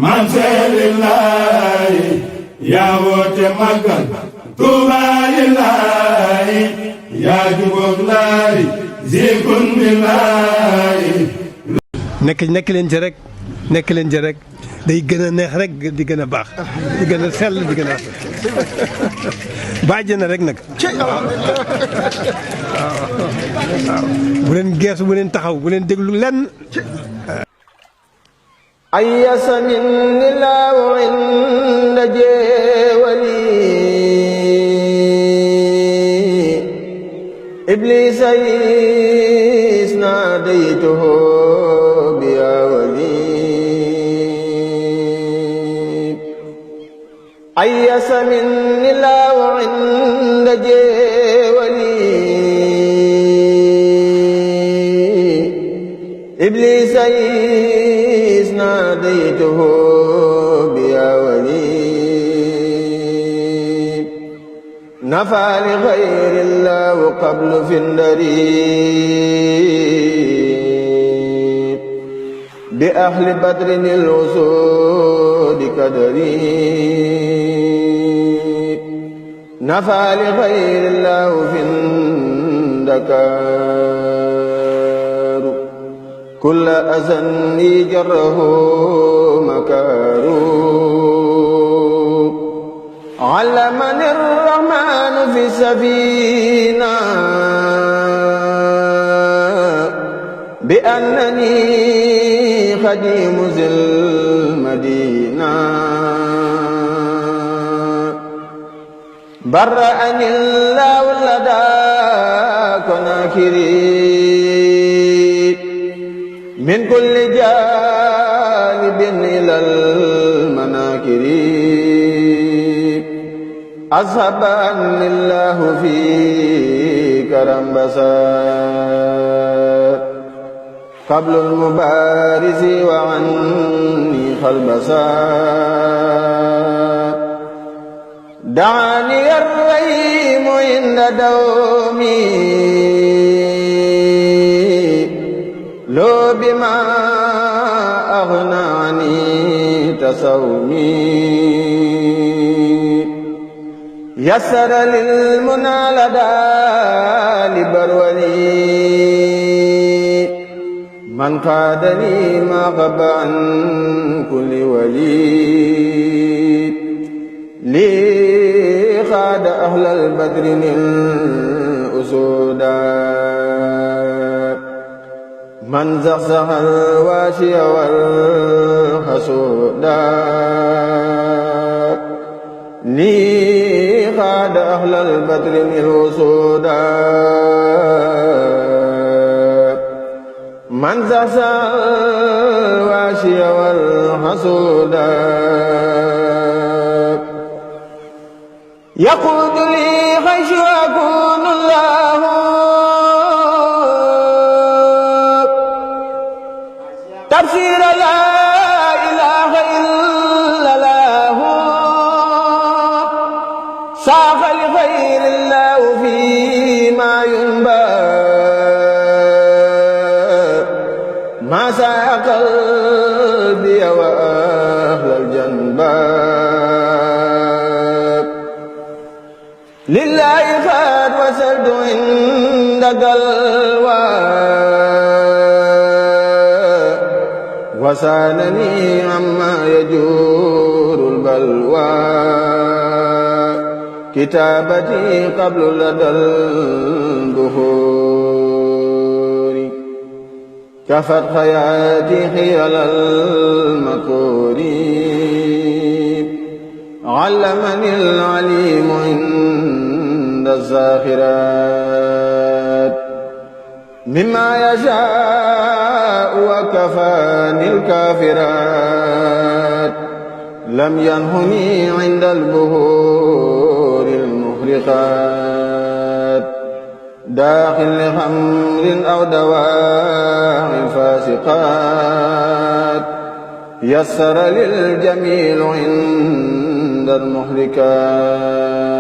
man Cheikh laay yaa woote màggal Tuubaa laay yaa jubóog laay zikun bi laay nekk leen ci rek day gën a neex rek di gën a baax di gën a sell di gën a bàjj na rek nag bu leen geesu bu leen taxaw bu leen déglu lenn ayyasamin nilaaw inda jeewali iblisa is naadaytuhu biya wali أيس مني الله عند جولي إبليس إذ ناديته بيا ولي نفع لغير الله قبل في الدريب بأهل بدر الوسود كدري نفع لغير الله في الدكار كل أذن جره مكار علمني الرحمن في السفينة بأنني خديم ذي المدينة برأني الله لدى كناكري من كل جانب إلى المناكر أصحب أني الله في كرم بسار قبل المبارز وعني خلبسار دعاني الرحيم عند دومي لو بما أغنى عني تصومي يسر للمنى لدى لبرولي من قادني ما غب عن كل ولي لي خاد أهل البدر الأسودا من زخزخ الواشي والحسودا لي خاد أهل البدر الأسودا من زعزع الواشي والحسود يقود لي حيث أكون الله تفسير لا إله إلا الله ساق لخير الله فيما ينبى ما ساء قلبي وأهل الجنبى لله قد وسلت عندك وسالني عما يجور البلوى كتابتي قبل لدى الدهور كفت حياتي حيال المكور علمني العليم عند الزاخرات مما يشاء وكفاني الكافرات لم ينهني عند البهور المخرقات داخل لخمر أو دواعي فاسقات يسر للجميل عند المهلكات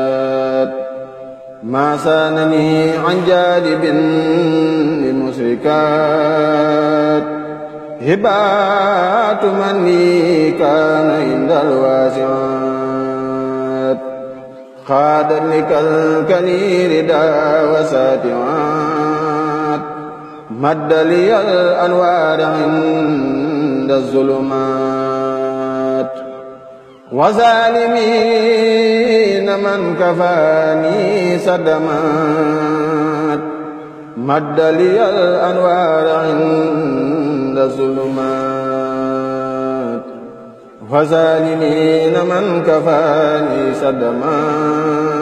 ما سانني عن جانب لمشركات هبات مني كان عند الواسعات خادر لك الكنير دا وساتعات مد لي الأنوار عند الظلمات وظالمين من كفاني صدمات مد لي الأنوار عند الظلمات وظالمين من كفاني صدمات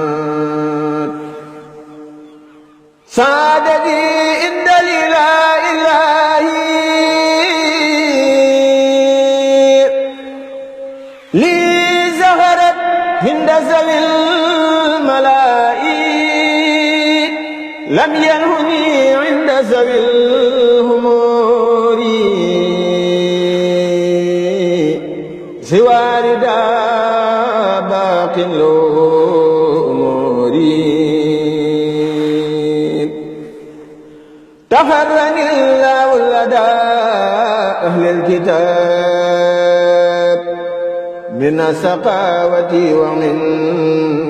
سعادتي إن لا إله لي زهرت عند ذوي الملائك لم ينهني عند ذوي الهمور سوى رداء باق الأمور تفرني الله لدى أهل الكتاب من السقاوة ومن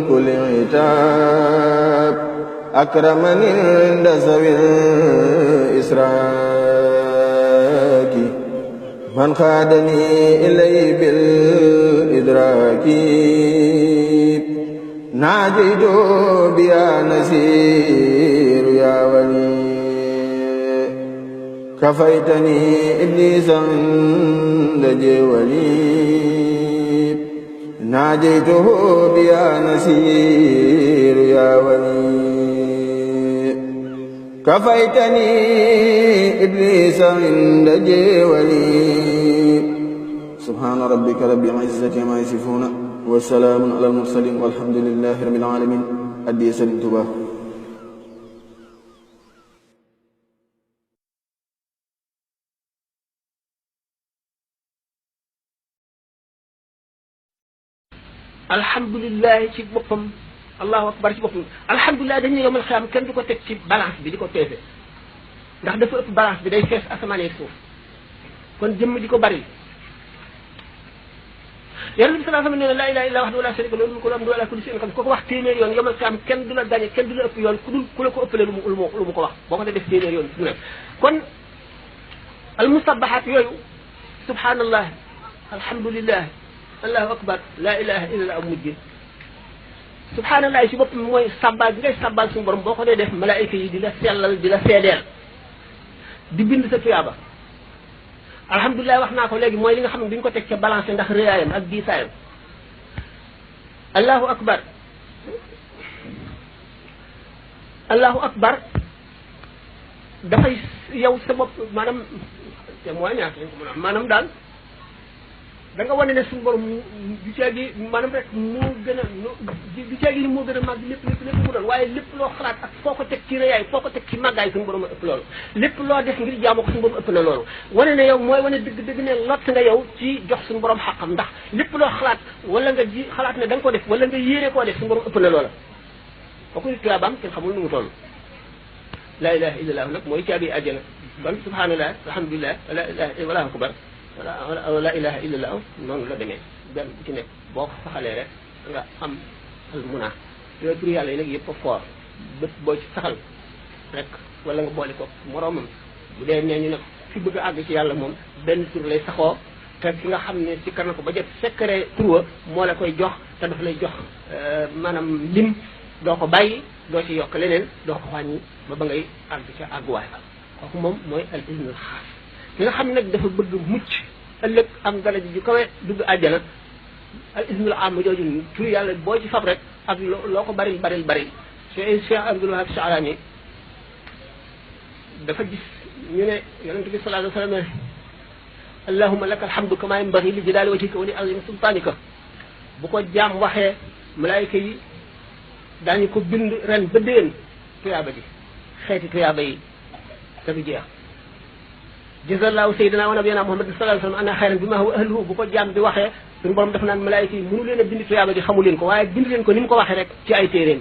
كل عتاب أكرمني عند ذوي الإسراك من خادني إليه بالإدراك ناجيت بيا نسير يا ولي كفيتني إبليس عند جولي ناجيته بيا نسير يا ولي كفيتني إبليس عند جولي سبحان ربك رب العزة عما يصفون والسلام على المرسلين والحمد لله رب العالمين أدي سلم تباه alhamdulilah ci boppam allahu akbar ci boppam alhamdulilah dañuy yomal xam kenn du ko teg ci balance bi di ko peese ndax dafa ëpp balance bi day fees asamaan ak suuf kon jëmm di ko bari yàlla bi sallallahu alayhi wa sallam nee na laa ilaha illa wahdahu la sharika lahu mulku wa hamdu ala kulli shay'in qadir ko wax téeméer yoon yomal xam kenn du la gañe kenn du la ëpp yoon ku la ko ëppale lu mu ko wax boo ko def téeméer yoon du nekk kon al musabbahat yooyu subhanallah alhamdulillah allahu akbar la ilaha illa allah mujj subhanallah si boppam mooy sabbal bi ngay sabbal suñu borom boo ko dee def malaayika yi di la sellal di la seedeel di bind sa tuyaaba alhamdulilah wax naa ko léegi mooy li nga xam ne duñ ko teg ca balance ndax réyaayam ak diisaayam allahu akbar dafay yow sa bopp maanaam témoignage lañ ko mën a maanaam daal da nga wane ne suñu borom du caagi maanaam rek moo gën a du caagi ni moo gën a màgg lépp mu doon waaye lépp loo xalaat ak foo ko teg ci rëyaay foo ko teg ci màggaay suñu borom a ëpp loolu lépp loo def ngir jaamu ko suñu borom ëpp na loolu wane ne yow mooy wane dëgg ne lott nga yow ci jox suñu borom xaqam ndax lépp loo xalaat wala nga ji xalaat ne da nga ko def wala nga yéene koo def suñu borom ëpp na loola kooku nit tuyaabam kenn xamul nu mu toll la ilaha illallah nag mooy caabi àjjana kon subhanallah alhamdulillah la ilaha wala akbar wala la ilaha illallah noonu la demee benn bu ci nekk boo ko saxalee rek nga am al muna yooyu tur yàlla yi nag yëpp a foor bët boo ci saxal rek wala nga boole ko moroomam bu dee nee ñu nag fi bëgg a àgg ci yàlla moom benn tur lay saxoo te ki nga xam ne si kar na ko ba jot secret tur moo la koy jox te dafa lay jox maanaam lim doo ko bàyyi doo ci yokk leneen doo ko wàññi ba ngay àgg ca àgguwaay ba kooku moom mooy al iznul xaas ki nga xam nag dafa bëgg mucc ëllëg am daraja ju kawe dugg àjjana al iznul am jooju tur yàlla boo ci fab rek ak loo ko baril Cheikh Abdul Wahab Sha'rani dafa gis ñu ne yonente bi sallallahu alayhi wa sallam allahumma laka alhamdu kama yanbaghi li jalaali wajhika wa li azimi sultanika bu ko jaam waxee malaayika yi daañu ko bind ren ba déwén tuyaaba ji xeeti tuyaaba yi te du jeex jazallahu sayyidina wa nabiyana muhammad sallallahu alayhi wa sallam ana xayran bima huwa ahluhu bu ko jaam bi waxee suñu borom dafa naan malaayika yi mënu leen a bind tuyaaba ji xamu leen ko waaye bind leen ko ni mu ko waxee rek ci ay téeréem